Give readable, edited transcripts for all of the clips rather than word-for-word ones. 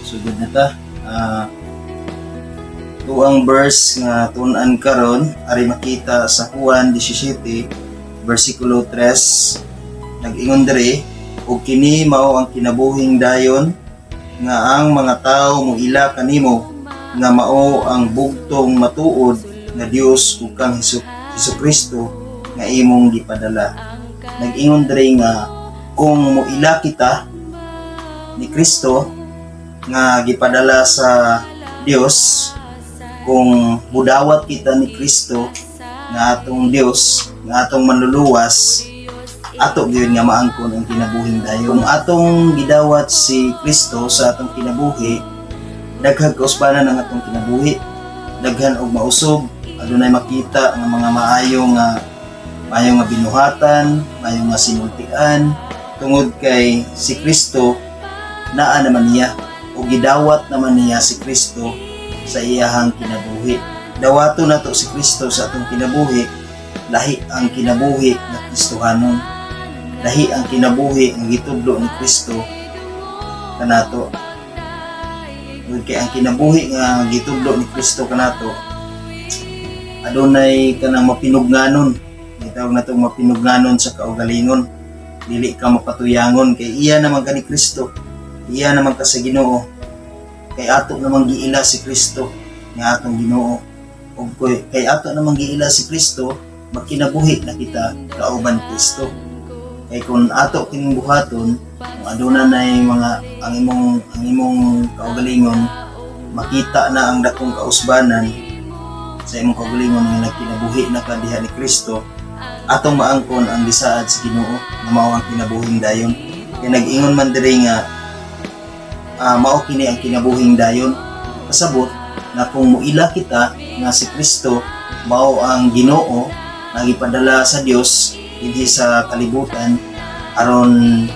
Sugod na ta. Tuang verse nga tun-an karon ari makita sa Juan 17 versikulo 3. Nag-ingon diri, "Ug kini mao ang kinabuhing dayon, nga ang mga tawo moila kanimo nga mao ang bugtong matuod nga Dios ug kang Hesus Kristo nga imong gipadala." Nag-ingon diri nga kung moila kita ni Kristo nga gipadala sa Dios, kung budawat kita ni Kristo nga atong Dios, nga atong manluluwas, ato gyud nga maangkon ang kinabuhing dayon. Kung atong gidawat si Kristo sa atong kinabuhi, daghang kausbanan ang atong kinabuhi, daghan og mausog. Adunay makita nga mga maayo nga binuhatan, maayo nga sinultian, tungod kay si Kristo naa naman niya o gidawat naman niya si Kristo sa iyahang kinabuhi. Dawato nato si Kristo sa atong kinabuhi, lahi ang kinabuhi nga Kristohanon, lahi ang kinabuhi nga gitudlo ni Kristo kanato. Tungod kay ang kinabuhi nga gitudlo ni Kristo kanato, adunay kanang mapinugnanon, gitawag natong mapinugnanon sa kaugalingon. Dili ka mapatuyangon kay iya naman ka ni Kristo, iya naman ka sa Ginoo, kay ato namang giila si Kristo nga atong Ginoo. Ug kay ato namang giila si Kristo, magkinabuhi na kita kauban Kristo. Kay kung ato kining buhaton, kung aduna nay mga ang imong kaugalingon, makita na ang dakong kausbanan sa imong kaugalingon nga nagkinabuhi na ka diha ni Kristo, atong maangkon ang gisaad sa Ginoo nga mao ang kinabuhing dayon. Kay nag-ingon man diri nga mao kini ang kinabuhing dayon, kasabot na kung muila kita nga si Kristo mao ang Ginoo nga gipadala sa Dios dinhi sa kalibutan aron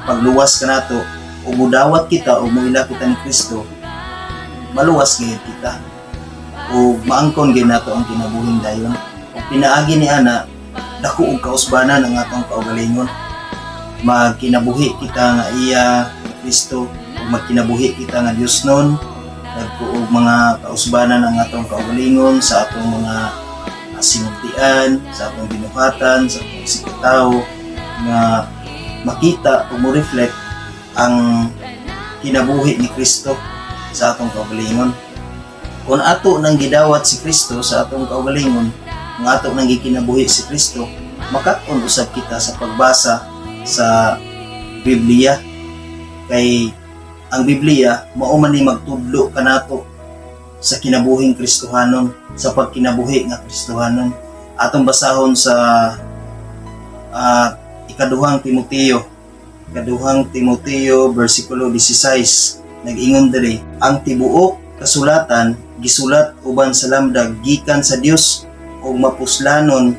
pagluwas kanato, ug mudawat kita o muila kita ni Kristo, maluwas gayud kita ug maangkon gyud nato ang kinabuhing dayon. Ug pinaagi ni ana, dako og kausbanan ang atong kaugalingon. Magkinabuhi kita nga iya ni Kristo ug magkinabuhi kita nga Dios nun, dagko og mga kausbanan ang atong kaugalingon sa atong mga sinultian, sa atong binuhatan, sa atong sikatawo, nga makita o mo reflect ang kinabuhi ni Kristo sa atong kaugalingon. Kung ato nang gidawat si Kristo sa atong kaugalingon, kung ato nang gikinabuhi si Kristo, makat-on usab kita sa pagbasa sa Biblia. Kay ang Biblia mao man ni magtudlo kanato sa kinabuhing Kristohanon, sa pagkinabuhi nga Kristohanon. Atong basahon sa Ikaduhang Timoteo, Ikaduhang Timoteo versikulo 16. Nag-ingon diri, "Ang tibuok kasulatan gisulat uban sa lamdag gikan sa Dios ug mapuslanon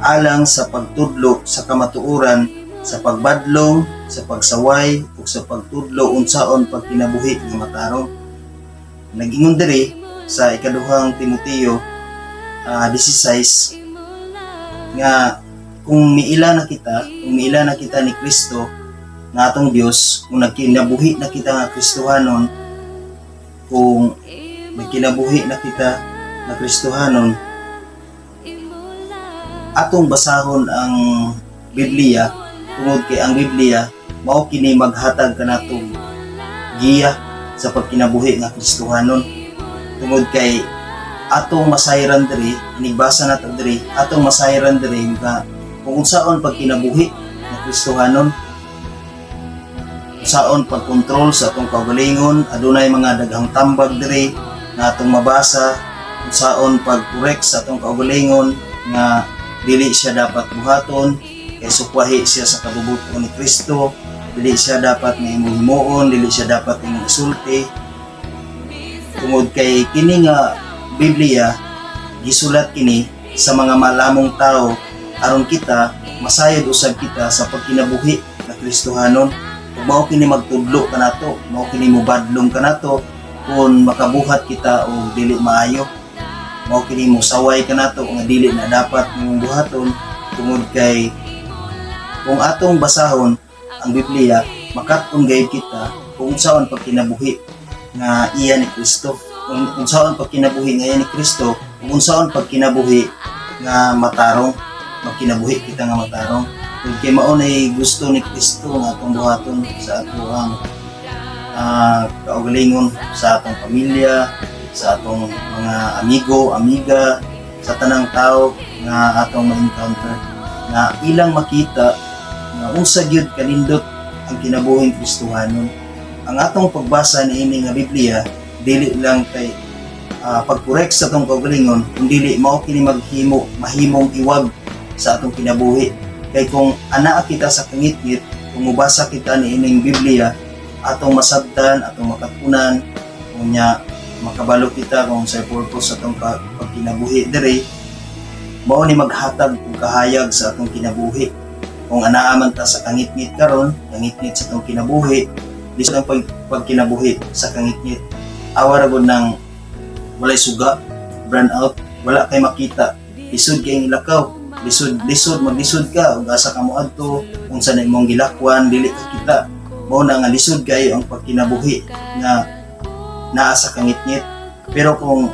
alang sa pagtudlo sa kamatuoran, sa pagbadlong, sa pagsaway ug sa pagtudlo unsaon pagkinabuhi nga matarong." Nag-ingon diri sa Ikaduhang Timoteo 16 nga kung miila na kita, kung miila na kita ni Kristo nga atong Dios, kung nagkinabuhi na kita nga Kristohanon, kung nagkinabuhi na kita na Kristohanon, atong basahon ang Biblia tungod kay ang Biblia mao kini maghatag kanatong giya sa pagkinabuhi nga Kristohanon. Tungod kay atong masayran diri, inigbasa nato diri, atong masayran diri nga kung unsaon pagkinabuhi nga Kristohanon, unsaon pagkontrol sa atong kaugalingon. Adunay mga daghang tambag diri nga atong mabasa unsaon pag-correct sa atong kaugalingon nga dili siya dapat buhaton kay sukwahi siya sa kabubuton ni Kristo, dili siya dapat nga imong himuon, dili siya dapat imong isulti, tungod kay kini nga Biblia gisulat kini sa mga malamong tao aron kita masayod usab kita sa pagkinabuhi na Kristohanon. Ug mao kini magtudlo kanato, mao kini mobadlong kanato kung makabuhat kita og dili maayo, mao kini mosaway kanato nga dili na dapat imong buhaton, tungod kay kung atong basahon ang Biblia Makat-on gayud kita kung unsaon pagkinabuhi nga iya ni Kristo, kung unsaon pagkinabuhi nga iya ni Kristo, kung unsaon pagkinabuhi nga matarong, magkinabuhi kita nga matarong. Kung kay mao nay gusto ni Kristo nga atong buhaton sa atoang kaugalingon, sa atong pamilya, sa atong mga amigo, amiga, sa tanang tao nga atong ma-encounter, nga ilang makita nga unsa gyud kanindot ang kinabuhing Kristohanon. Ang atong pagbasa niini nga Biblia, dili lang kay pag-correct sa atong kaugalingon, kundi mao kini maghimo mahimong iwag sa atong kinabuhi. Kay kung anaa kita sa kangitngit, kung mubasa kita niining Biblia, atong masabtan, atong makatunan, unya makabalo kita kung sa purpose sa atong pagkinabuhi diri, mao ni maghatag og kahayag sa atong kinabuhi. Kung anaa man ta sa kangitngit karon, kangitngit sa atong kinabuhi, lisod ang pagkinabuhi sa kangitngit. Awa ra gud nang walay suga, brown out, wala kay makita, lisod kay ilakaw, lisod lisod maglisod ka ug asa ka moadto, unsa na imong gilakwan, dili ka kita. Mao na nga lisod kayo ang pagkinabuhi nga naa sa kangitngit. Pero kung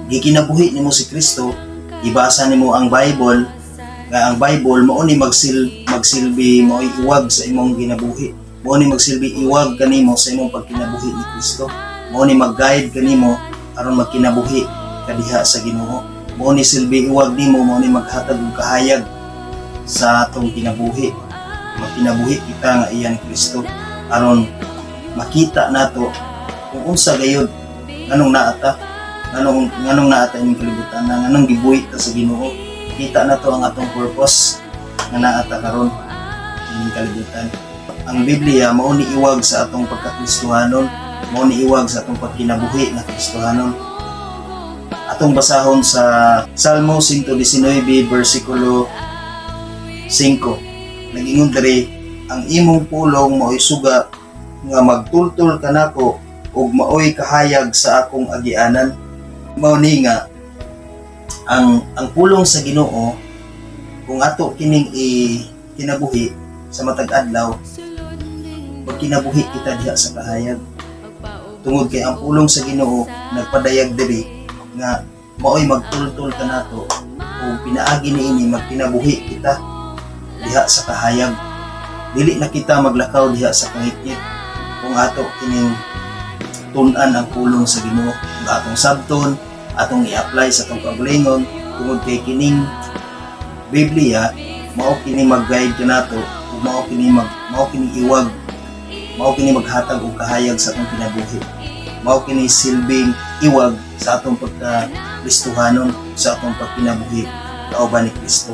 gikinabuhi nimo si Kristo, ibasa nimo ang Bible, nga ang Bible mao ni magsilbi mao'y iwag sa imong ginabuhi, mao ni magsilbi iwag kanimo sa imong pagkinabuhi ni Kristo, mao ni mag-guide kanimo aron magkinabuhi kadiha sa Ginoo, mao ni silbi iwag nimo, mao ni maghatag og kahayag sa atong kinabuhi. Magkinabuhi kita nga iya ni Kristo aron makita nato kung unsa gayud, nganong naa ta, nganong naa ta ining kalibutan na nganong gibuhi ta sa Ginoo. Kita nato ang atong purpose nga naa ta karon ining kalibutan. Ang Biblia mao ni iwag sa atong pagkakristohanon, mao ni iwag sa atong pagkinabuhi na Kristohanon. Atong basahon sa Salmo 119 versikulo 5. Nag-ingon diri, "Ang imong pulong mao'y suga nga magtultol kanako ug maoy kahayag sa akong agianan." Mao ni nga ang pulong sa Ginoo, kung ato kining i kinabuhi sa matag adlaw, magkinabuhi kita diha sa kahayag. Tungod kay ang pulong sa Ginoo nagpadayag diri nga maoy magtultol kanato ug pinaagi niini magkinabuhi kita diha sa kahayag. Dili na kita maglakaw diha sa kangitngit kung ato kining tun-an ang pulong sa Ginoo, ug atong sabton, atong i-apply sa atong kaugalingon, tungod kay kining Biblia mao kini mag-guide kanato ug mao kini iwag, mao kini maghatag og kahayag sa atong kinabuhi, mao kini silbing iwag sa atong pagka Kristohanon, sa atong pagkinabuhi kauban ni Kristo.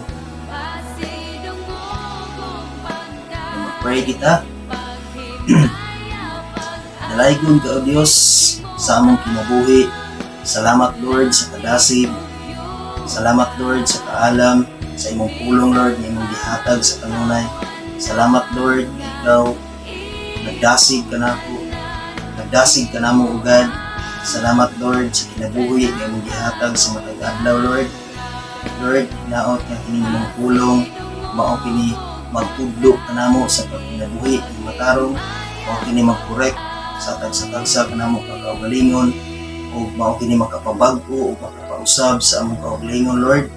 Mag-pray kita. Dalaygon ka, O Dios, sa among kinabuhi. Salamat, Lord, sa kadasig. Salamat, Lord, sa kaalam, sa imong pulong, Lord, nga imong gihatag sa kanunay. Salamat, Lord, nga ikaw nagdasig kanako. Nagdasig kanamo, O God. Salamat, Lord, sa kinabuhi nga imong gihatag sa matag adlaw, Lord. Lord, hinaot nga kini imong pulong mao kini magtudlo kanamo sa pagkinabuhi nga matarong, mao kini mag-correct sa tagsa-tagsa kanamo kakaugalingon, ug mao kini makapabag-o ug makapausab sa among kaugalingon, Lord,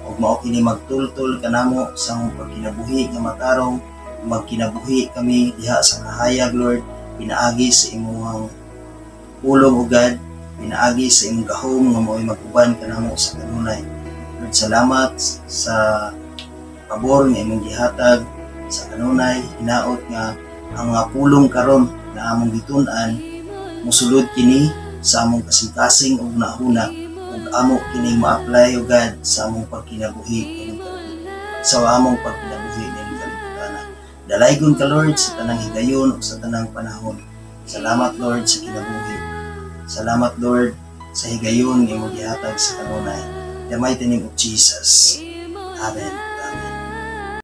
ug mao kini magtultol kanamo sa among pagkinabuhi nga matarong. Magkinabuhi kami diha sa kahayag, Lord, pinaagi sa imong pulong, O God, pinaagi sa imong gahom nga mao'y mag-uban kanamo sa kanunay. Lord, salamat sa pabor nga imong gihatag sa kanunay. Hinaot nga ang mga pulong karon na among gitun-an, musulod kini sa among kasing-kasing ug nahuna ug amo kining ma-apply, O God, sa among pagkinabuhi ining kalibutan, sa among pagkinabuhi ning kalibutan. Dalaygon ka, Lord, sa tanang higayon ug sa tanang panahon. Salamat, Lord, sa kinabuhi. Salamat, Lord, sa higayon nga imong gihatag sa kanunay. The mighty name of Jesus. Amen.